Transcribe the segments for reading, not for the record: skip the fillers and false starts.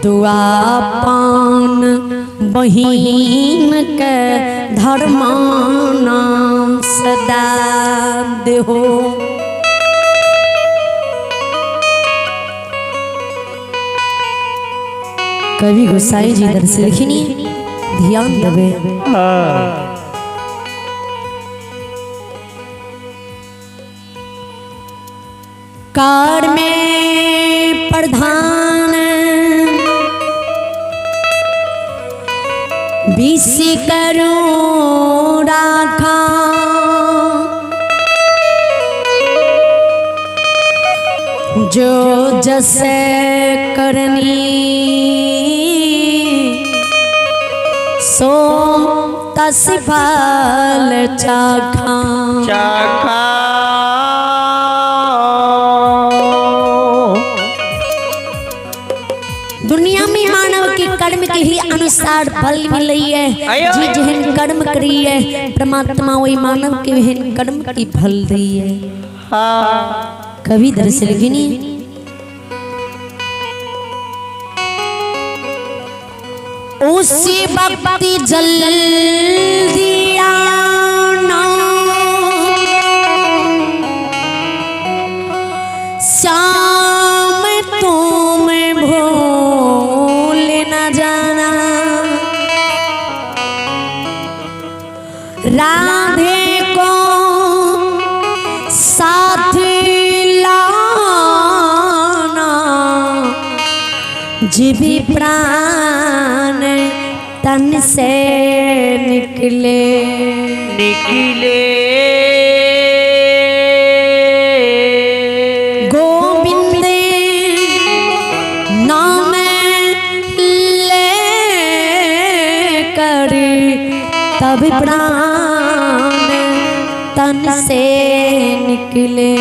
दुआ पान बहिन के धर्मा नाम सदा देहो। कवि गोसाई जी इधर से लिखनी ध्यान देवे। कार में प्रधान बीस करूं राखा, जो जस करनी सो तस फल चाखा। चाखा दुनिया में मानव के कर्म के ही अनुसार फल मिलई है। जी जेहन कर्म करी है परमात्मा वही मानव के वहन कर्म की फल दी है। हाँ। कभी दरअसल लिखी उसी वक्त जल्दी आना, श्याम तुम भूल न जाना, राधे को साथ लाना, जी भी प्राण तन से निकले निकले। गोविंद नाम ले कर तब प्राण तन से निकले।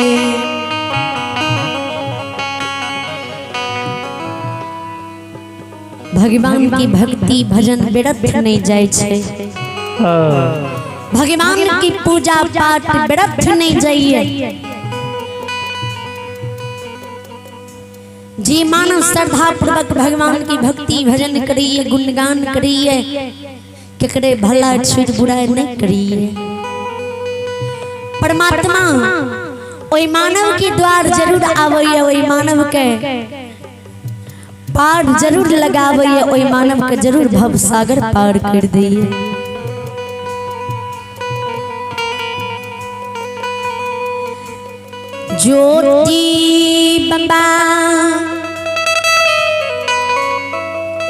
भगवान की भक्ति भजन व्यर्थ नहीं जाय छै। भगवान की पूजा पाठ व्यर्थ नहीं जाइए। जी मानव श्रद्धा पूर्वक भगवान की भक्ति भजन करिए, गुणगान करिए, केकरे भला छोड़ बुरा नहीं करिए। परमात्मा ओई मानव के द्वार जरूर आवैया, ओई मानव के पार जरूर लगावैया, ओई मानव के जरूर भव सागर पार कर दैया। ज्योति बम्बा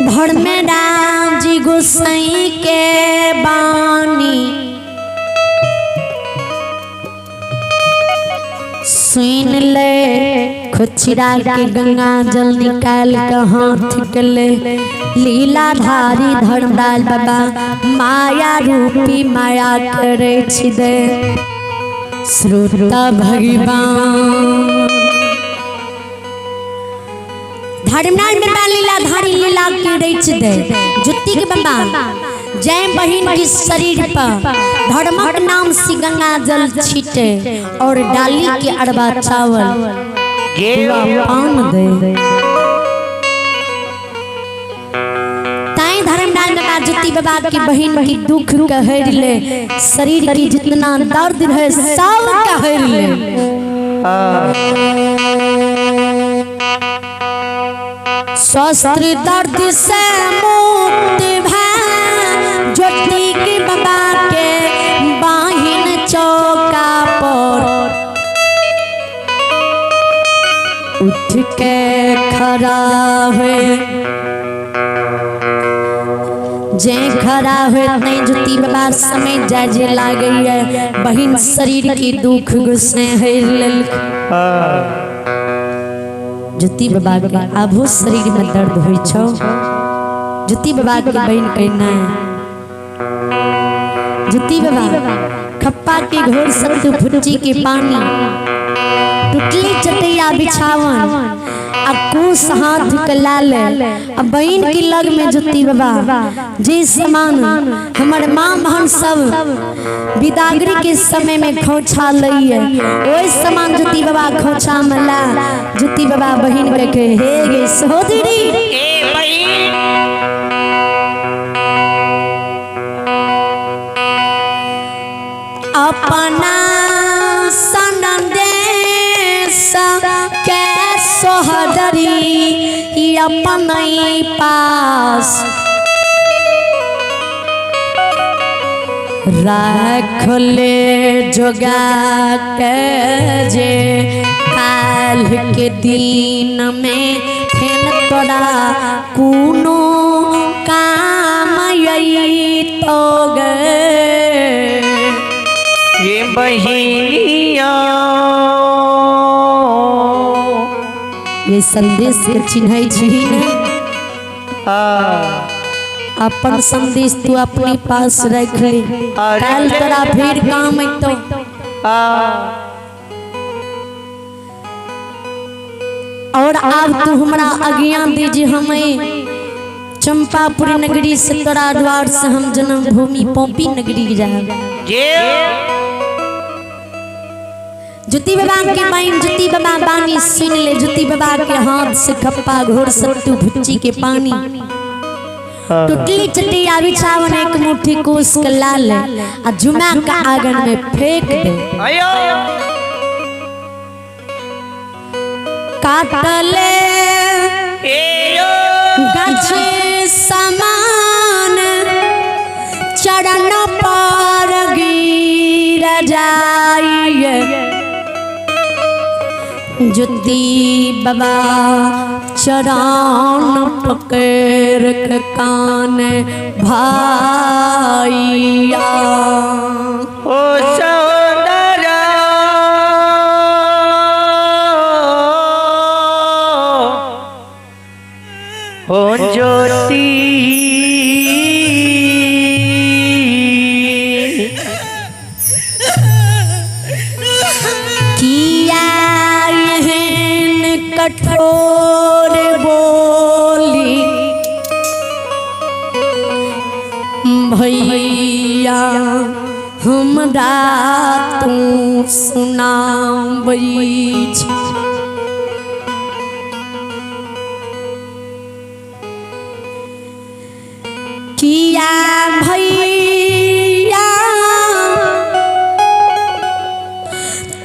धर्मराज जी गोसाई के बानी सुन ले, खुचरा के गंगा जल निकाल के हाथ के ले लीलाधारी धर्मराज बाबा माया रूपी माया करे छिदे श्रोता भगवान। धर्मराज बाबा लीलाधारी लीला के रच दे जुत्ती के बाबा जय बहिन के शरीर पर धर्मक नाम से गंगा जल छीटे और डाली के अरबा चावल पान दे। ताई धर्मराज बाबा जुत्ती बाबा की बहिन की दुख कहर ले, शरीर की जितना दर्द है सब कहर ले। शस्त्र दर्द से मुक्त भा ज्योति के बाबा के बाहिन चौका पर उठ के खड़ा हुए। जे खड़ा हुए नहीं ज्योति बाबा समय जाय जे लागै है बहिन शरीर की दुख गुस्से है लेल। ज्योति बाबा के आबो शरीर में दर्द होइ छौ। ज्योति बाबा के बहिन कहना ज्योति बाबा खप्पा के घोर सत्तू फुच्ची के पानी टुटली चटैया बिछावन आ कुश हाथ के लाल आ बहिन के लग में ज्योति बाबा जे समान हमर माँ बहन सब बिदागरी के समय में खोछा लइए ओहि समान ज्योति बाबा खोछा में ला ज्योति बाबा बहिन के कहे, हे गे सहोदरी ए अपना संदेश के सोहदरी अपन पास राख ले जोगा के जे काल के दिन में फेन तोरा कोनो काम अइतो गे। ये बहिनिया ये संदेश के चिन्है छी ने? हाँ। अपन संदेश तू अपने पास रख ले, काल तोरा फिर काम अइतो। हाँ। और अब तू हमरा आज्ञा दीजिए, हमें चंपापुरी नगरी से तोरा द्वार से हम जन्मभूमि पौपी नगरी जाए। जे ज्योति बाबा के बहन ज्योति बाबा बानी सुन ले, ज्योति बाबा के हाथ से खप्पा घोर सत्तू भुच्ची के पानी टुटली चटिया बिछावन एक मुट्ठी कोस के लाल आ जुमा का आंगन में फेंक दे। आयो काटले एयो गछ समान चरण पर गिर जाइए। ज्योति बाबा चरण पकड़ के कान भाइया। ओ सौंदर्य ओ ज्योति किया एहन कठोर बोली भैया हमरा तू सुनाबै छी। किया भैया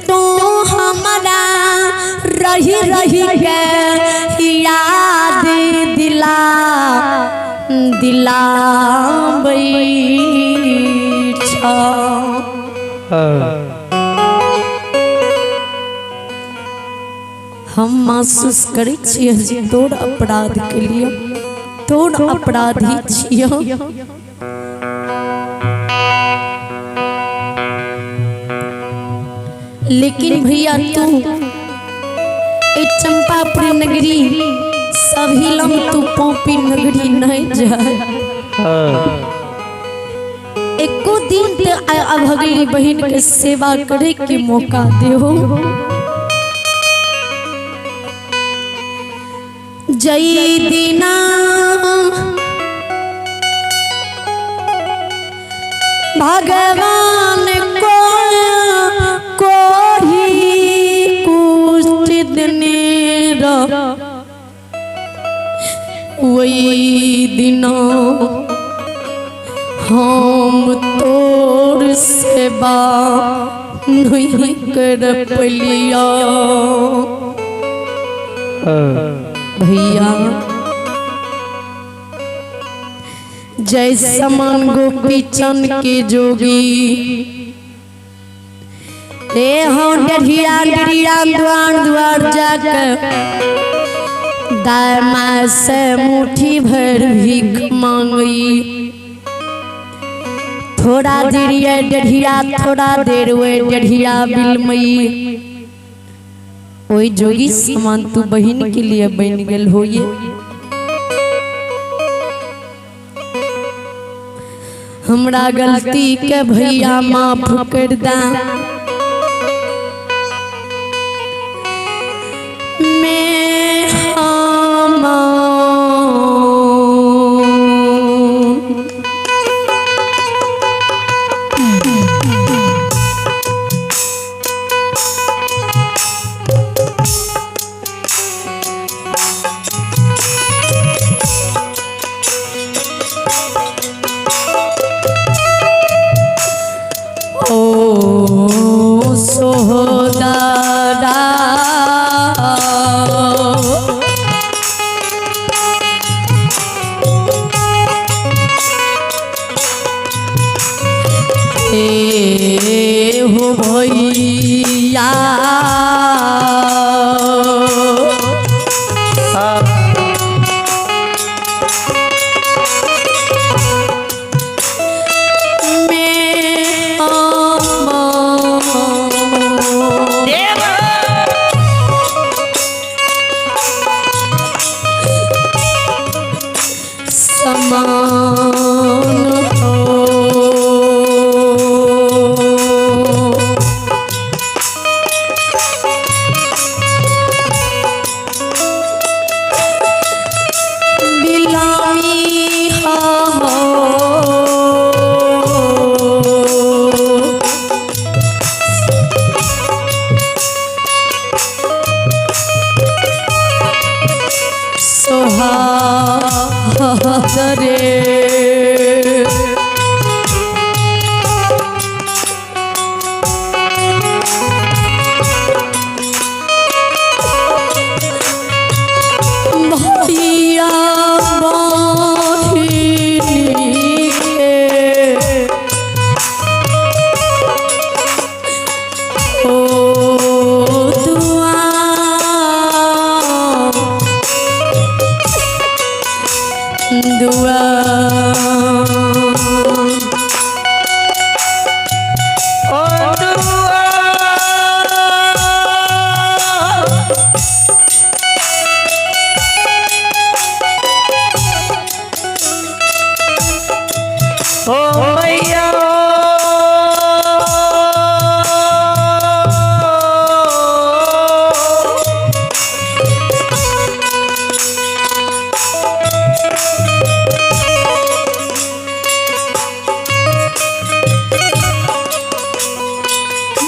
तू हमरा रही रही के याद दिला दिलाबै छ। हम महसूस करै छियै जे तोर अपराध के लिए तोर अपराधी छियै। लेकिन भैया तू ए चंपापुरी नगरी सभी लम तू पौपी नगरी नहीं जाए। एको दिन ते अभगली बहन के सेवा करे के मौका देहो। जई दिना भगवान को कोही कुछ देने वही दिना हम तोर सेवा नहीं कर पलिया। भैया जय समान गोपी चंद के जोगी रे हो डरिया डरिया द्वार द्वार जाकर दामा से मुट्ठी भर भीख मांगी। थोड़ा देर ये डढ़िया थोड़ा देर वे डढ़िया बिलमई। ओई जोगी समान तू बहन के लिए बन गेल होये। हमरा गलती के भैया माफ कर दा। मैं हम ओ समान हो। बिलामी हो सोहागरे। भैया बहिनी के ओ दुआ दुआ। ओ दुआ। ओ मैया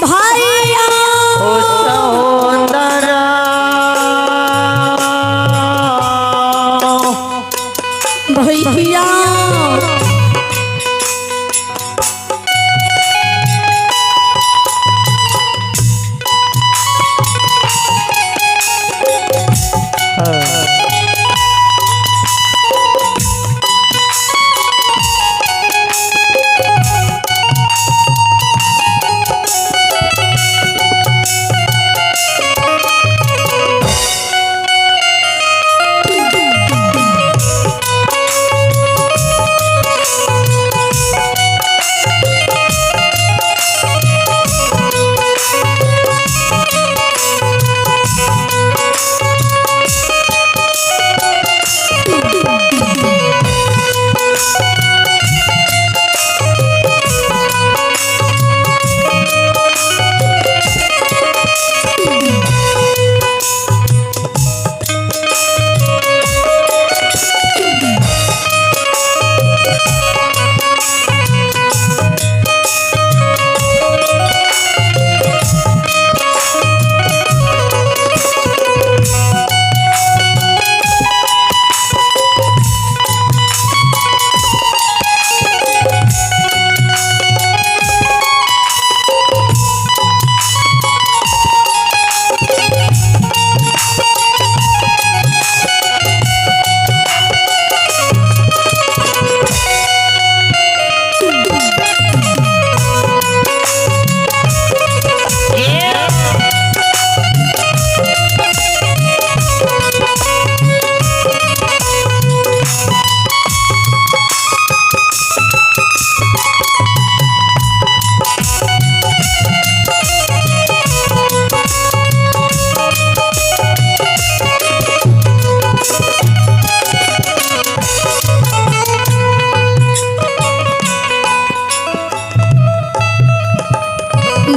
भैया ओ सौंदरा। भैया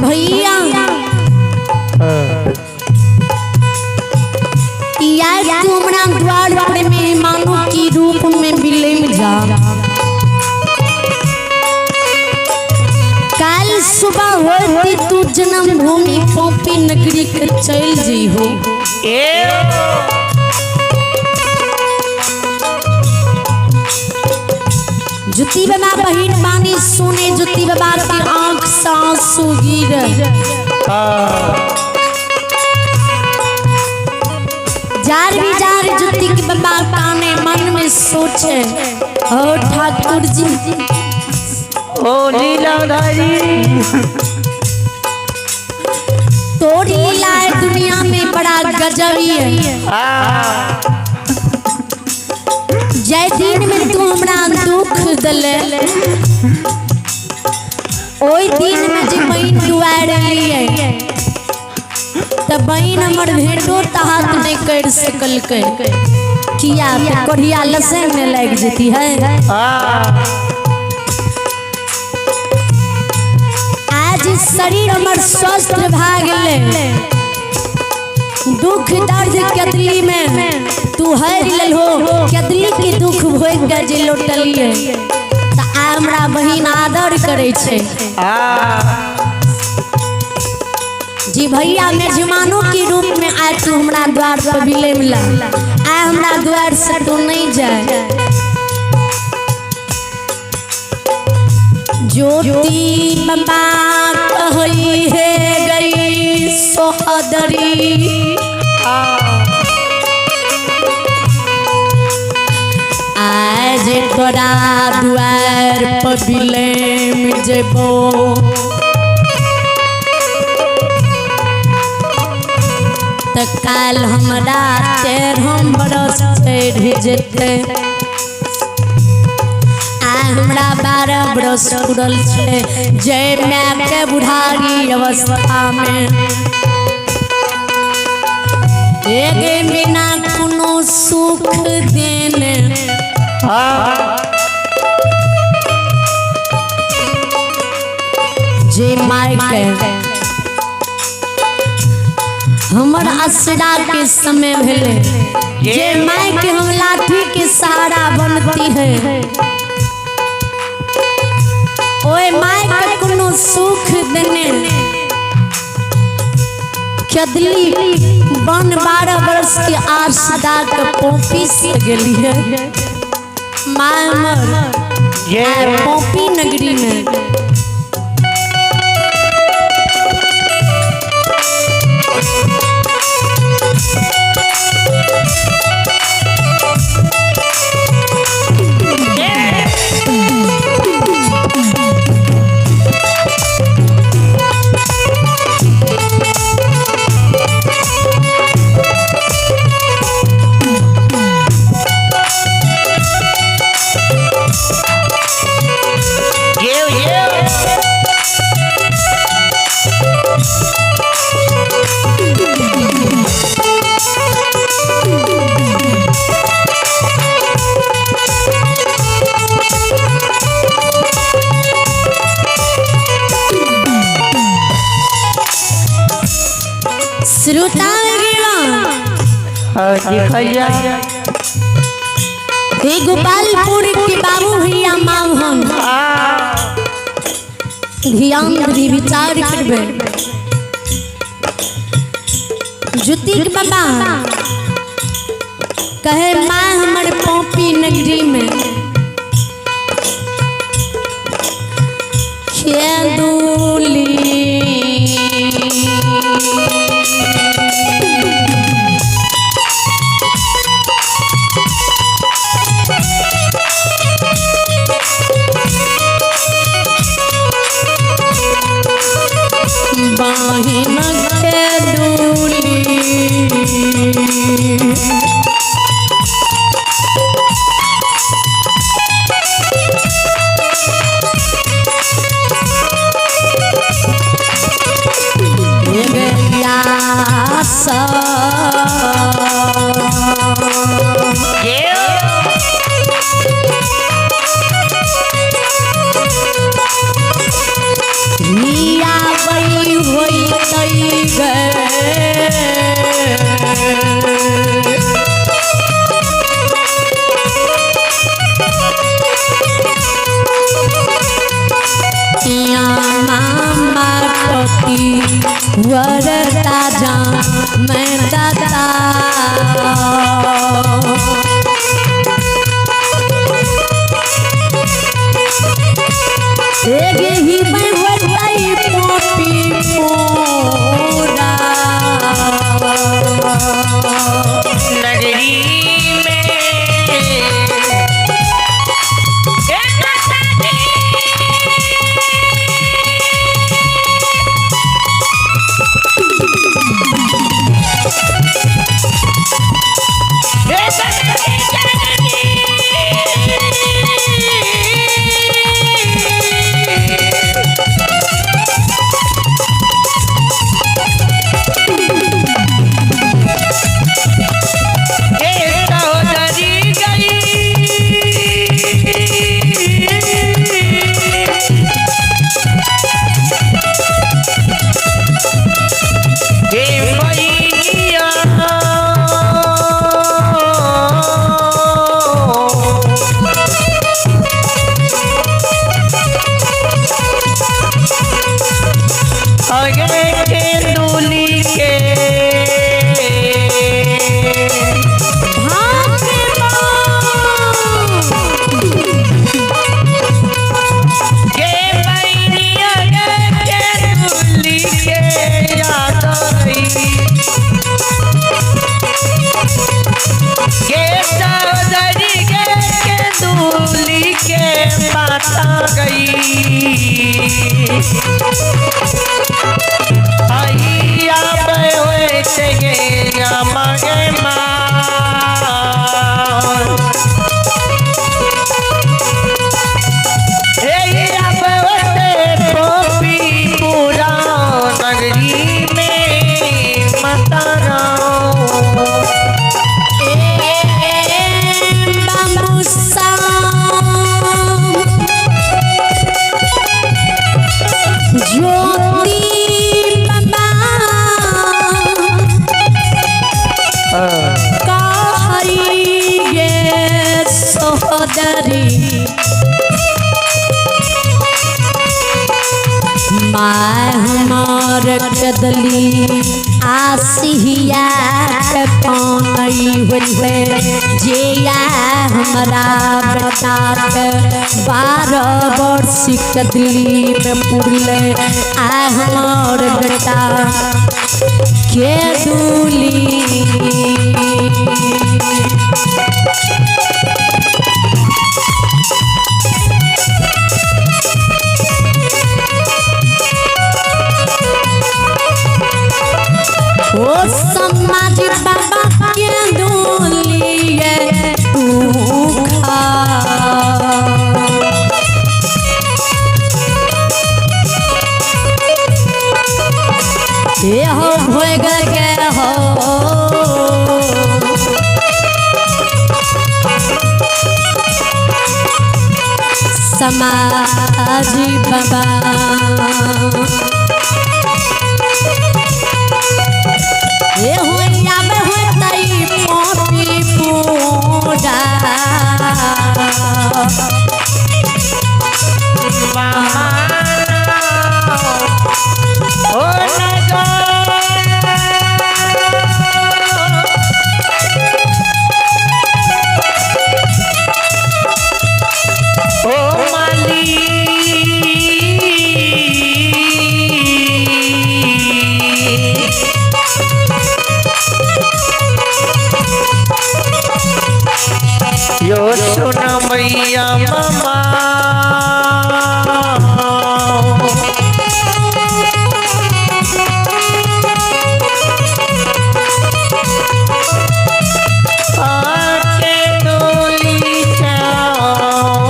भैया यार तू हमरा द्वार पर मेहमानों की रूप में बिलम जा। काल सुबह होती तू जन्मभूमि पौपी नगरी के चल जी हो। जुती बाबा बहिन बानी सुने जुती बाबा की आंख से आंसू गिर। जार भी जार जुती के बाबा काने मन में सोचे ओ ठाकुर जी ओ लीलाधारी तोरी लीला है दुनिया में बड़ा गजब ही है। जय दिन में तू हमरा दुख दले ओई दिन में जे बहिन दुआर लिए त बहिन हमर भेंटो तहात नहीं कर सकलकै। किया ते कोढ़िया लसैन ने लागि जेती है। आज शरीर हमर स्वस्थ भए गेलै, दुख दर्द केतली में तू हरि लेलहो, केतली के दुख भोग के जे लौटलिए त आ हमरा बहिन आदर करै छै। जी भैया मेजमानों के रूप में आए तू हमरा द्वार पर बिले मिला, आए हमरा द्वार से तू नहीं जाए। ज्योति बाबा कहई है गई सोहदरी, आज तोरा द्वार पर बिलेम जेबो त काल हमरा 13 बरस चढ़ि जेतै। आ हमरा 12 बरस पूरल छै जे my के बुढ़ारी अवस्था में एक बिना कोनो सुख देने जे my के हमर असरा के समय भेले, जे माय के हम लाठी के सहारा बनती है, ओए my के कोनो सुख देने खदली बन 12 बरस के आशदा के पोपी से गेली है my हमर पोपी नगरी में। श्रोता हे गोपालपुर के बाबू भैया मामहन ध्यान दी विचार करबे। ज्योति के बाबा कहे माँ हमर पौपी नगरी में खेदुली बाहिन खेदुली करी माय हमार कदली आसिया के पानई होते जेया हमरा बेटा के 12 वर्ष कदली में पुरले आ हमार बेटा के दूली। ओ समाज बाबा के दूलिए तू खा। ये हो भोग के हो समाज बाबा। ये होइया में होतई पापी पूजा ओ नगर ओ माली यो सुन मैया ममा आके डोली जाओ।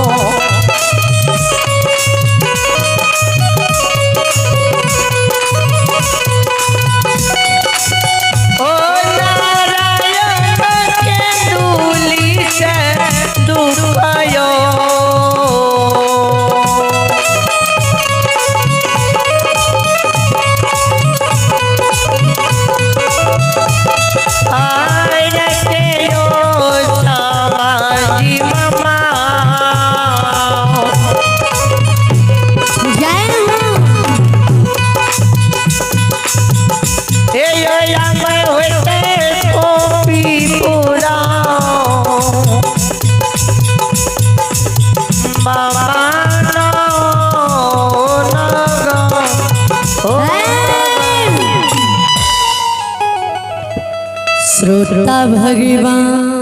ओ नारायण के डोली से दुखायो। आय के यो सामाजी ममा। जय हो। हे यो राम होते कोपी पूरा मामा नो नग ओ श्रोता भगवान।